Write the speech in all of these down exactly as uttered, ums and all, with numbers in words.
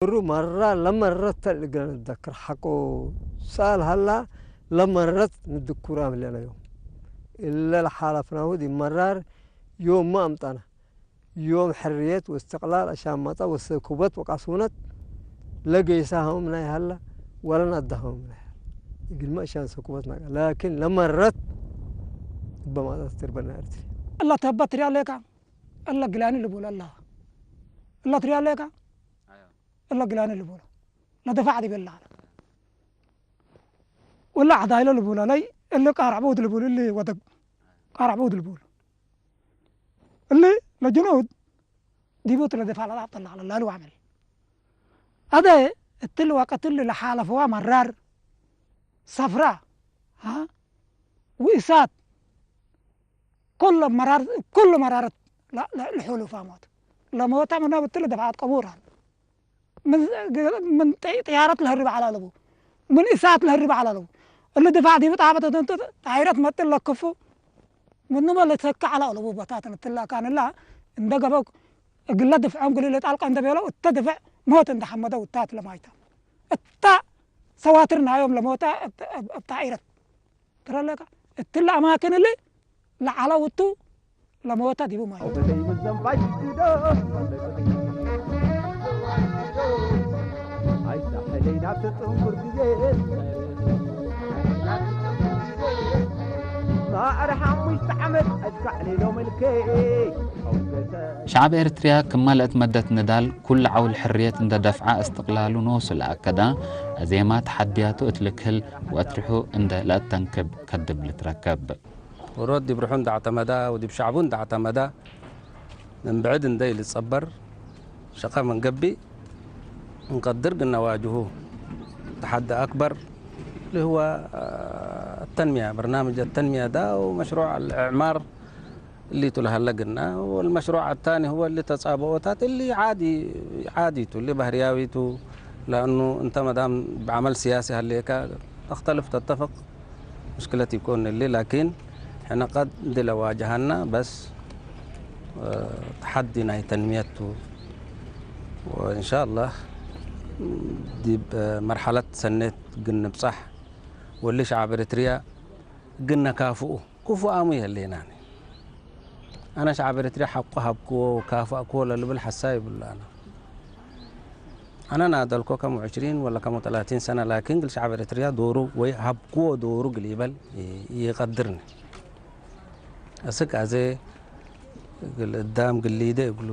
እሩ መራር ለመረት እግለ ንትዘክር ሐቆ ሰአል ሀላ ለመረት ንትዘክሩ አምለነ ዮም። እለ ለሓለፍናሁ ዲብ መራር ዮም ሚ አምጠነ? ዮም ሕርየት ወእስትቅላል አሻመጠ ወሰኩበት ወቃሱነት ለገይሳሆም ናይ ሀለ ወለናዳሆም ናይ ሀለ። እግልመ እሻን ሰኩበት ናቀ ላኪን ለመረት እበ ማጣት ትርበና ኤርትርየ። እለ ተህበት ትርያ ሌከ፣ እለ ግላኒ ልቡል እለ፣ እለ ትርያ ሌከ፣ እለ ግላኒ ልቡሎ፣ ለደፋዕ ዲብ እለ ዐለ። ወለ ዐዳይሎ ልቡሎ ለይ፣ እሊ ቃርዕ ቡድ ልቡል፣ እሊ ወደግ ቃርዕ ቡድ ልቡል። እሊ ለጅኑድ ዲቡ እት ለደፋዕ ለላብ ጠላዕ ለላሉ አመል። አደ እትሊ ወቀት እሊ ለሓለፈዋ መራር ሰፍራ፣ ሀ? ወእሳት፣ ኩሉ መራር፣ ኩሉ መራረት ለ-፣ ለ-፣ ለሑሉፋ ሞት። ለሞተ ምነ ብትል ደፍዓት ቀቡር አሉ። ምን፣ ምን ጥ-፣ ጥያረት ለህርብ ዐለ አለቡ። ምን እሳት ለህርብ ዐለ አለቡ። እሊ ድፋዕ ዲብ ጣበት ወደንቱ ጣይረት መጥል ለክፉ። ምንመ ለሰክ ዐለ አለቡ ቦታትን እትላ ካንላ እንደ ገበው እግለ ድፍዖም ግሊ ለጣልቀ እንደ ቤለው እተ ድፍዕ ሞት እንደ ሐመደው እታት ለማይታ። እታ ሰዋትር ናዮም ለሞተ እብ፣ እብ፣ እብ ጣይረት። ትረለከ እትለ አማክን እሊ ለዐለው እቱ ለሞተ ዲቡ ማይ። ሸዐብ ኤርትርያ ክመ ለእትመደት ንዳል፣ ኩሉ ዐውል ሕርየት እንደ ደፍዐ፣ እስትቅላሉ ኖሱ ለአከደ፣ አዜማ ተሐድያቱ እት ልክህል ወአትርሑ እንደ ለአተንክብ ከድም ልትረከብ። ዎሮት ዲብ ርሑ እንደ አዕተመዳ ወዲብ ሸዕቡ እንደ አዕተመዳ፣ ምን ብዕድ እንደ ኢልጸበር፣ ሸቀ ምን ገብእ፣ እንቀድር ግና ዋጅሁ ተሐዲ አክበር፣ اللي هو፣ አ፣ التنمية، برنامج التنمية ده ومشروع الإعمار እሊቱ ለሀለ ግና፣ والمشروع الثاني هو እሊ ተጻብኦታት እሊ ዓዲ፣ ዓዲቱ፣ እሊ ባህርያዊቱ፣ لأنه እንተ መዳም ብዐመል ስያሲ ሀሌከ፣ ተክተልፍ ተተፍቅ፣ ምሽክለት ኢኮን እሊ፣ ላኪን ሕነ ቀንዲ ለዋጀሀና በስ፣ እ፣ ተሐዲ ናይ ተንምየት ቱ። ወእንሻአላህ ዲብ መርሐለት ሰኔት እግል ንብጻሕ፣ ወእሊ ሸዐብ ኤረትርያ እግል ነካፍኡ። ክፉአሙ ይህሌናኒ። አነ ሸዐብ ኤረትርያ ሐቆ ሀብክዎ ወካፋእክዎ ለልብል ሐሳይ እብሉ አነ። አነ ናደልኮ ከም ዕሽሪን ወለ ከም ወተላቲን ሰነ፣ ላኪን እግል ሸዐብ ኤረትርያ ዶሩ ወይ ሀብክዎ ዶሩ እግል ኢበል ኢ-፣ ኢቀድርኒ። አስክ አዜ እግል እዳም እግል ሊዴ እግሉ፣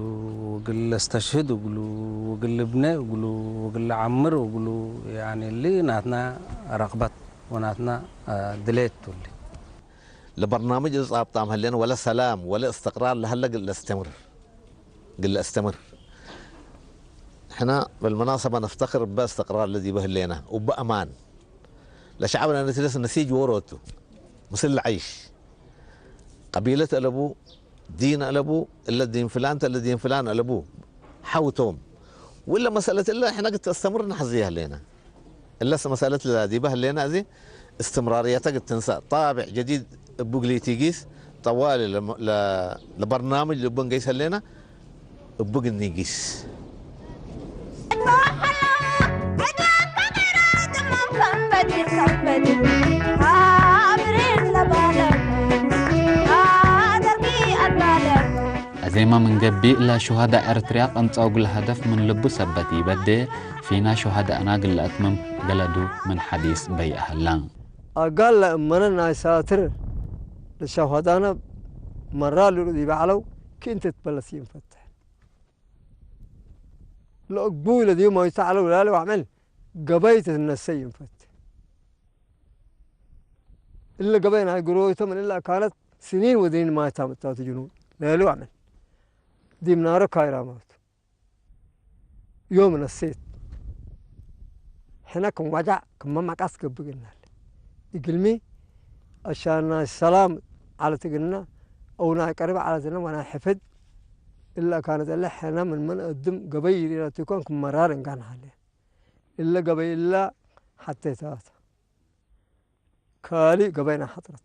እግል ለስተሽህድ እግሉ፣ እግል ልብኔ እግሉ፣ እግል ለዐምር እግሉ፣ ያኒ እሊ ናትና ረቅበት ወናትና፣ አ፣ ድሌት ቱ እሊ። ለበርናምጅ እዝ ጻብጣም ህሌነ ወለ ሰላም ወለ እስትቅራር ለሀለ እግል ለአስተምር፣ እግል ለአስተምር። ሕነ ብልመናሰበ ነፍተክር እበ እስትቅራር ለዲበ ህሌነ ወእበ አማን። ለሸዐብነ ንትለስ ነሲጅ ዎሮ ቱ፣ ምስል ለዐይሽ። ቀቢለት አለቡ፣ ዲን አለቡ፣ እለ ዲን ፍላን ተ፣ እለ ዲን ፍላን አለቡ፣ ሐው ቶም። ወለ መሰለት እለ ሕነ እግል ተስተምር ነሐዜ ህሌነ። እለሰ መሰለት ለዲበ ህሌነ፣ እዚ እስትምራርየተ እግል ትንሰእ፣ ጣብዕ ጀዲድ እቡ እግል ኢቲጊስ፣ ጠዋሊ ለ-፣ ለ-፣ ለበርናምጅ ልቡ እንገይስ ህሌነ፣ እቡ እግል ኒጊስ። አዜመ ምን ገብእ፣ ለሹሀዳእ ኤረትርያ ቀንጸው እግል ሀደፍ ምን ልቡ ሰበት ኢበዴ፣ ፊና ሹሀዳእና እግል ለአትምም ገለዱ ምን ሐዲስ በይአ ሀላ። አጋል ለእመነ ናይ ሳትር ለሸሁዳነ መራር ልብሉ ዲበ ዐለው ክእን ትትበለስ ይእንፈትሕ። ለእግቡይ ለዲብ ሞይተ ዐለው ላሊ ወዐመል ገበይ ትትነሰ ይእንፈትሕ። እለ ገበይ ናይ ግሮይቶ ምን እለ አካነት ስኒን ወድኒን ማይታም እታቱ ጅኑድ ላሊ ወዐመል ዲብ ናሮ ካይራማቱ። ዮም ነሴት። ሕነ ክም ወጃዕ ክመ መቃስ ገብእ ግናል። እግልሚ፣ አሻን ናይ ሰላም ዐለት እግልና፣ አው ናይ ቀርብ ዐለትነ ወናይ ሕፍድ፣ እለ አካነት እለ ሕነ ምን ምን እድም ገበይ ይሪረቲኮን ክም መራር እንጋን ሀለ። እለ ገበይ እለ ሐቴታት። ካልእ ገበይና ሐጥረት።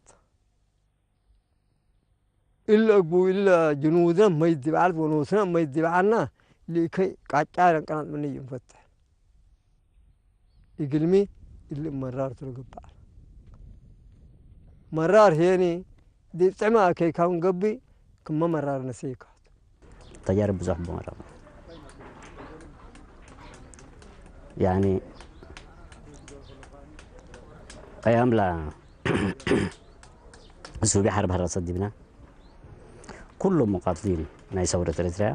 እለ እግቡ እለ ጅኑድነ መይት ዲብ ዐለት ወኖስነ መይት ዲብ ዐልነ፣ ለኢከይ ቃጫ ለንቀናጥ ምንዩ እንፈትሕ። እግልሚ እሊ መራር ቱ ለገብአ። መራር ህዬኒ ዲብ ጽዕመ አከይካውን ገብእ ክመ መራር ነሰይካቱ። ተጃርብ ብዙሕ ብመራ። ያኒ ቀያም ላ እሱቢ ሐርብ ሀረሰት ዲብና፣ ኩሎም ሙቃትሊን ናይ ሰውረት ኤረትርያ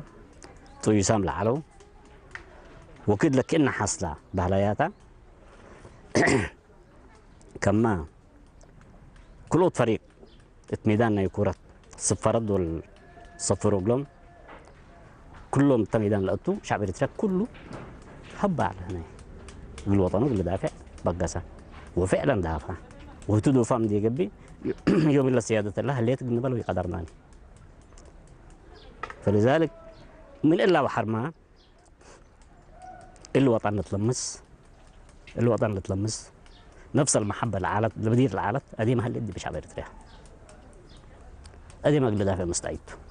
ጥዩሳም ለዐለው፣ ወክድ ለክእነ ሐስላ ባህላያታ ከማ ክልኦት ፈሪቅ እት ሜዳን ናይ ኩረት ስፈረድ ወልሰፍሮ እግሎም፣ ክሎም እተ ሜዳን ለአቱ ሸዕብ ኤረትርያ ክሉ ሀባ ዐለ። ናይ እግል ወጠኑ እግል ልዳፌዕ በገሰ። ወፍዕለን ዳፋ። ወህቱ ዶፋም እንዴ ገብእ፣ ዮም እለ ስያደት እለ ህሌት እግል ንበል ወኢቀደርናኒ። ፈሊዛሊክ ምን እላ ወሐርማ እሊ ወጠን ልትለምስ፣ እሊ ወጠን ልትለምስ፣ ነፍሰ ለመሐበ ለዐለት፣ ለበዲር ለዐለት፣ አዴመ ህሌት ዲብ ሸዕብ ኤረትርያ። አዴመ እግል ልዳፌዕ መስተዐድ ቱ።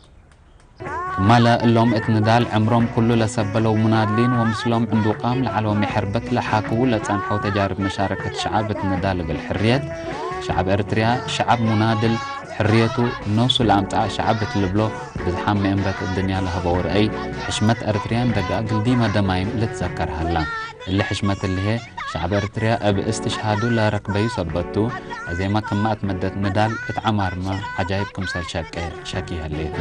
ክማለ እሎም እት ንዳል ዕምሮም ኩሉ ለሰበለው ሙናድሊን ወምስሎም ዕንዱቃም ለዐለው ሚ ሐርበት ለሓክዉ ለጸንሐው ተጃርብ መሻረከት ሸዐብ እት ንዳል እግል ሕርየት፣ ሸዐብ ኤረትርያ ሸዐብ ሙናድል፣ ሕርየቱ ኖሱ ለአምጽአ ሸዐብ እት ልብሎ ብዝሓም ምእምረት እድንያ ለሀበው ረአይ፣ ሕሽመት ኤረትርያ እንደጋ እግል ዲመ ደማይም ልትዘከር ሀላ። እሊ ሕሽመት እሊ ህዬ፣ ሸዐብ ኤረትርያ እብ እስትሽሃዱ ለረክበዩ ሰበት ቱ፣ አዜመ ክመ አትመደት ንዳል እት ዐማርመ ዐጃይብ ክምሰል ሸቄ ሸኪ ህሌት።